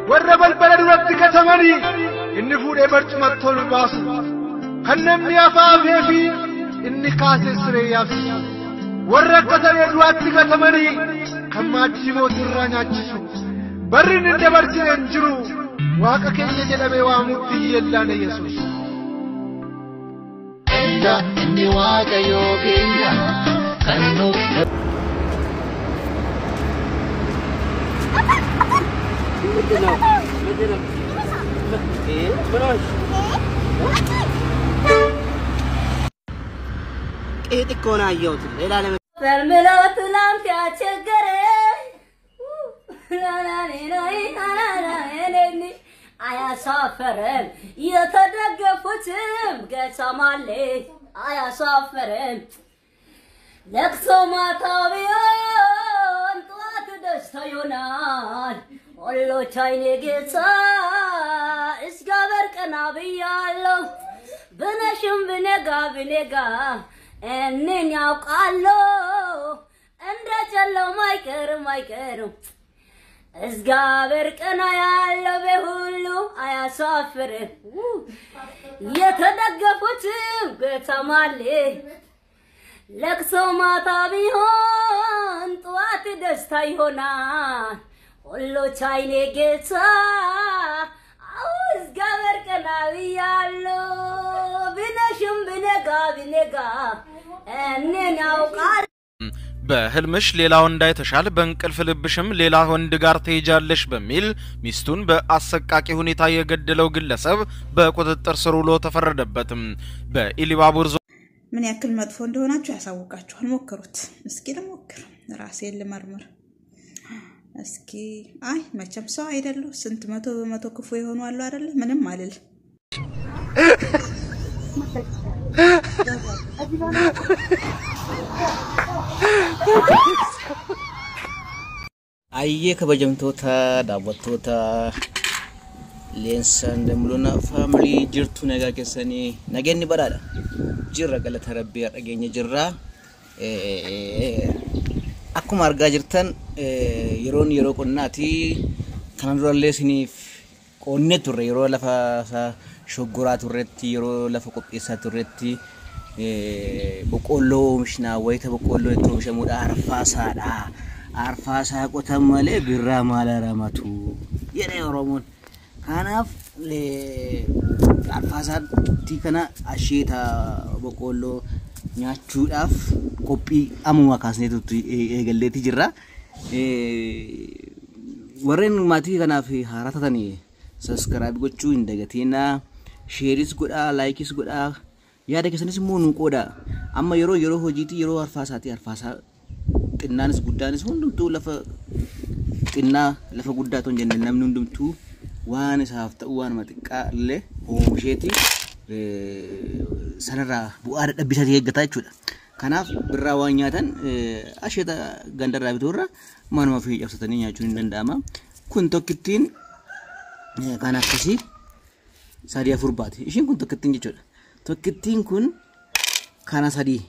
Warra balbala duratti gatamanii inni fuudhee barcumatti ol baasu, kan namni afaafee fi inni kaasee siree yaabsisu, warra akka saree du'aatti gatamanii kan maaddii mootii nyaachisu, barri inni dabarsine hin jiru, Waaqa keenya jedhamee waamutti yellaane Yesuus. Inni Waaqayyoo keenya kan nuuf ቄጥ እኮ ነው አየሁት። ሌላ ለምን ፈርምሎ ትላንት ያቸገረ አያሳፈረም፣ የተደገፉትም ገቻማሌ አያሳፈረም። ለቅሶ ማታ ቢሆን ጠዋት ደስታ ይሆናል። ሁሉ ቻይኔ ጌታ እግዚአብሔር ቀና ብያለሁ። ብነሽም ብነጋ ብነጋ እኔን ያውቃለሁ። እንደ ጨለማ አይቀርም አይቀርም እግዚአብሔር ቀና ያለው በሁሉ አያሳፍርም። የተደገፉትም ገተማሌ ለቅሶ ማታ ቢሆን ጠዋት ደስታ ይሆናል። ሁሉ ቻይኔ ጌታ አዎ እግዚአብሔር ቀና ብያለሁ። ብነሽም ብነጋ ብነጋ እኔን ያውቃል። በህልምሽ ሌላ ወንድ አይተሻል፣ በእንቅልፍ ልብሽም ሌላ ወንድ ጋር ትሄጃለሽ በሚል ሚስቱን በአሰቃቂ ሁኔታ የገደለው ግለሰብ በቁጥጥር ስር ውሎ ተፈረደበትም። በኢሊባቡር ምን ያክል መጥፎ እንደሆናችሁ ያሳውቃችኋል። ሞክሩት እስኪ፣ ልሞክር፣ ራሴን ልመርምር እስኪ። አይ መቼም ሰው አይደሉ፣ ስንት መቶ በመቶ ክፉ የሆኑ አሉ አይደለ? ምንም አልል። Ayyee kabajamtoota daawwattoota Leensaan Damuluna faamilii, jirtu nagaa keessanii? Nageenyi badhaadha. Jirra, galata rabbii dhageenya jirra. Akkuma argaa jirtan yeroon yeroo qonnaati. Kana durallee isiniif qoonnee turre, yeroo lafa shoggoraa turretti, yeroo lafa qopheessaa turretti boqqoolloo oomishnaa, wayita boqqoolloo itti oomishamudha arfaasaadha. Arfaasaa qotan malee birraa maal haramatu jedhee Oromoon. Kanaaf arfaasaatti kana asheeta boqqoolloo nyaachuudhaaf qophii ammuma kaasneetu eegalleetii jirra. Warreen maatii kanaaf haaraa taatanii subscribe gochuu hin dagatinaa. Shareis godhaa, likeis godhaa. Yaada keessanis immoo nuu qoodaa. Amma yeroo yeroo hojiitii, yeroo arfaasaati, arfaasaa xinnaanis guddaanis hundumtuu, lafa xinnaa lafa guddaa otoo hin jenne, namni hundumtuu waan isaaf ta'u waanuma xiqqaa illee oomisheeti sanarraa bu'aa dadhabbii isaatii eeggataa jechuudha. Kanaaf birraa waan nyaatan asheeta gandarraa bituurra manuma ofii cabsatanii nyaachuun hin danda'ama. Kun tokkittiin kan akkasii 3 4 baati. Ishiin kun tokkittiin jechuudha. Tokkittiin kun kana 3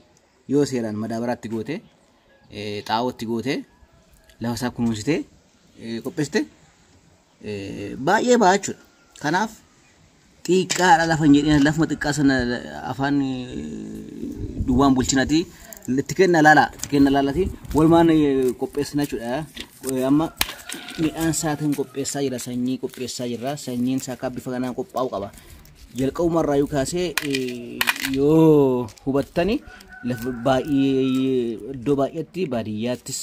yoo seeraan madaabaraatti goote, xaa'ootti goote, lafa isaa kunuunsitee qopheessite baay'ee ba'a jechuudha. Kanaaf xiqqaadha lafa hin jedhin, lafuma xiqqaa sana afaan duwwaan bulchinaati. Itti kenna laala, itti kenna laalaati walumaan qopheessina jechuudha. Amma midhaan isaatiin qopheessaa jira, sanyii qopheessaa jira. Sanyiin isaa akka bifa kanaan qophaa'u qaba. Jalqabumarraa kaasee yoo hubattani, lafa baay'ee, iddoo baay'eetti, baadiyyaattis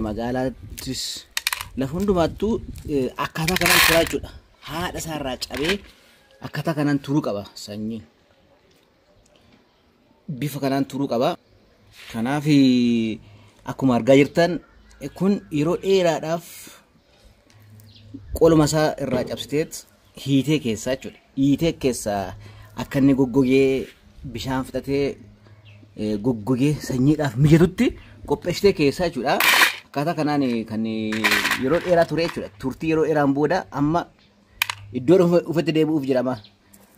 magaalaattis, lafa hundumaattuu akkaataa kanaan turaa jechuudha. Haadha isaarraa cabee akkaataa kanaan turuu qaba sanyiin. Bifa kanaan turuu qaba. Kanaaf akkuma argaa jirtan kun yeroo dheeraadhaaf qoluma isaa irraa cabsiteet hiitee keessaa jechuudha. Hiitee keessaa akka inni goggogee bishaan fixatee goggogee sanyiidhaaf mijatutti qopheessitee keessaa jechuudha. Akkaataa kanaan kan yeroo dheeraa ture jechuudha. Turtii yeroo dheeraan booda amma iddoo dhufetti deebi'uuf jira amma.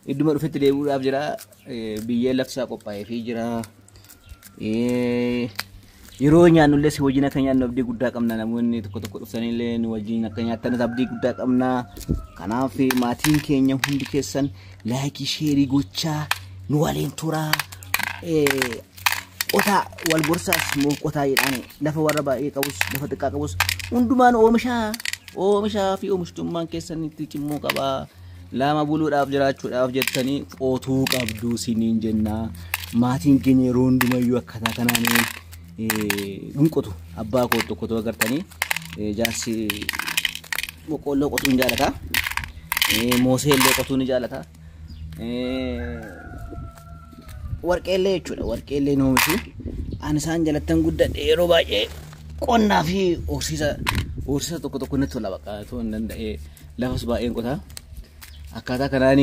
Idduma dhufetti deebi'uudhaaf jira. Biyyeen lafti isaa qophaa'eefii jira. Yeroo nyaannullee si wajjin akka nyaannu abdii guddaa qabna. Namoonni tokko tokko dhuftanillee nu wajjin akka nyaattan abdii guddaa qabna. Kanaaf maatiin keenya hundi keessan laayikii sheerii gochaa nu waliin turaa. Qotaa wal gorsaas immoo qotaa jedhaan lafa warra baay'ee qabus lafa xiqqaa qabus hundumaan oomishaa fi oomishtummaan keessan itti cimmoo qabaa. Lama buluudhaaf jiraachuudhaaf jettanii qotuu qabdu siniin jenna. Maatiin keenya yeroo hundumayyuu akkaataa kanaan hin qotu. Abbaa koo tokkotu agartanii jaarsi boqqoolloo qotuu ni jaalata. Moosee illee qotuu ni jaalata. Warqee illee jechuudha. Warqee illee ni oomishu. Ani isaan jalattan guddadhe yeroo baay'ee qonnaa fi horsiisa tokko tokko natti tola bakka otoo hin danda'ee lafas baay'een qota. Akkaataa kanaan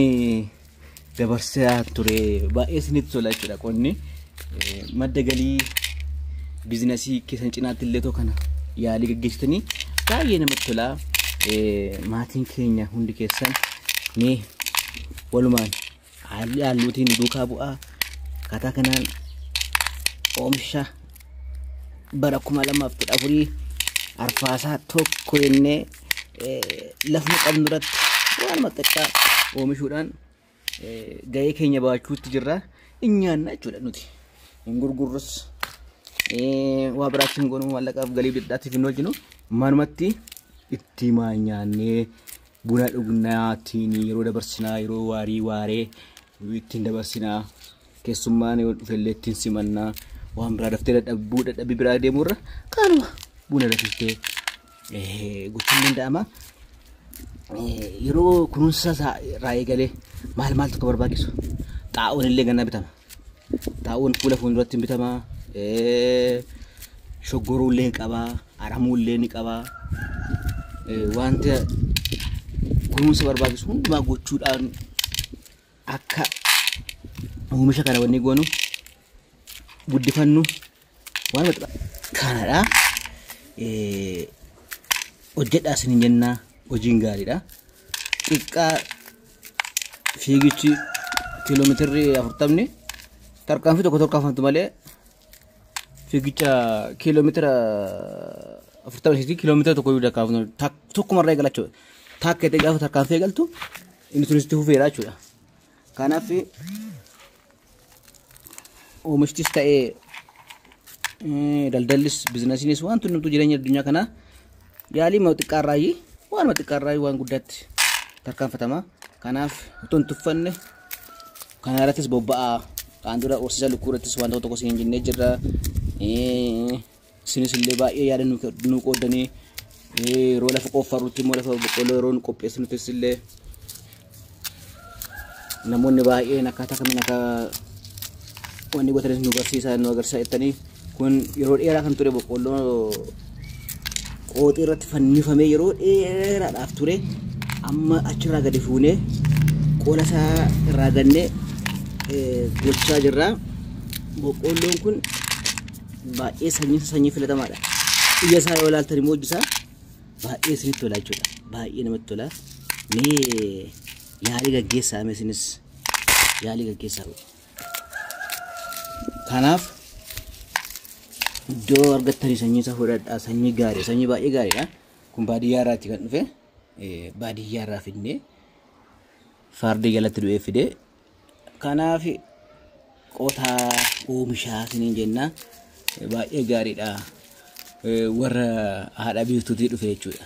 dabarsaa ture baay'ee isinitti tola jechuudha qonni. Madda galii biizinasii keessan cinaatti illee too kana yaalii gaggeessitanii baay'ee namatti tola. Maatiin keenya hundi keessan mee walumaan haalli halluutiin duukaa bu'aa. Akkaataa kanaan oomisha bara 2014 arfaasaa tokko jennee lafni qabnu irratti waan xiqqaa oomishuudhaan gahee keenya baachuutti jirra. Hin nyaanna jechuudha nuti. Hin gurgurrus waa biraatti hin goonu maallaqaaf galii biddaatiif hin hojjennu. Manumatti itti nyaannee buna dhugnaa ittiin yeroo dabarsinaa yeroo waarii waaree ittiin dabarsinaa keessummaan yoo dhufellee ittiin simannaa waan biraa daftee dadhabuu dadhabbii biraa deemurra kanuma buna daftee gochuun danda'ama. Yeroo kunuunsa isaa irraa eegalee maal maaltu akka barbaachisu xaa'oon illee ganna bitama. Xaa'oon fuula fuulduratti hin bitama. Shoggoruu illee ni qaba. Aramuu illee ni qaba. Wanta kunuunsa barbaachisu hundumaa gochuudhaan akka oomisha kana wanni goonu guddifannu waan kanadha. Hojjedhaa isiniin jennaa hojiin gaariidha. Xiqqaa fiigichi kiiloomeetirri 40 tarkaanfii tokko tarkaanfamtu malee fiigicha kiiloomeetira 40 kiiloomeetira tokko iyyuu tarkaanfamtu tokkumarraa eegala jechuudha. Takka itti gaafa tarkaanfii eegaltu inni sunis itti fufeera jechuudha. Kanaaf oomishtis ta'ee daldallis biizinasiinis wanti hundumtuu jireenya addunyaa kanaa yaalii xiqqaarraayi waanuma xiqqaarraayi waan guddaatti tarkaanfatama. Kanaaf otoo hin tuffanne kana irrattis bobba'aa. Kaan dura horsiisa lukkuu irrattis waan tokko tokko isin jennee jirra. Isinis illee baay'ee yaada nu qooddanii yeroo lafa qoffarrutti immoo lafa boqqolloo yeroo nu qopheessinuttis illee namoonni baay'een akkaataa kamiin akka wanni gootanis nu barsiisaa nu agarsiisaa jettanii kun yeroo dheeraa kan ture boqqolloo qooxii irratti fannifamee yeroo dheeraadhaaf ture amma achirraa gadi fuunee qola isaa irraa gannee gochaa jirra. Boqqolloon kun baay'ee sanyii filatamaadha. Ija isaa yoo ilaaltan immoo hojii isaa baay'ee isinitti tola jechuudha. Baay'ee namatti tola. Mee yaalii gaggeessaa mee isinis yaalii gaggeessaa. Kanaaf iddoo argattanii sanyii isaa fudhadhaa. Sanyii gaarii, sanyii baay'ee gaariidha. Kun baadiyyaa irraati kan dhufe. Baadiyyaa irraa fidnee fardi jalatti du'ee fide. Kanaaf qotaa oomishaa isiniin jenna. Baay'ee gaariidha. Warra haadha biiftuutii dhufe jechuudha.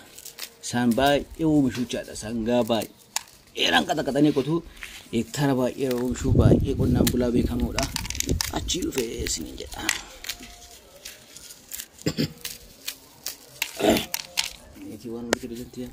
Isaan baay'ee oomishuu jechaadha. Sangaa baay'ee qaxaqaxanii qotu. Heektaara baay'ee oomishuu baay'ee qonnaan bulaa beekamoodha. Achii dhufe isiniin jedha. Meetii waan walitti dhiisantii.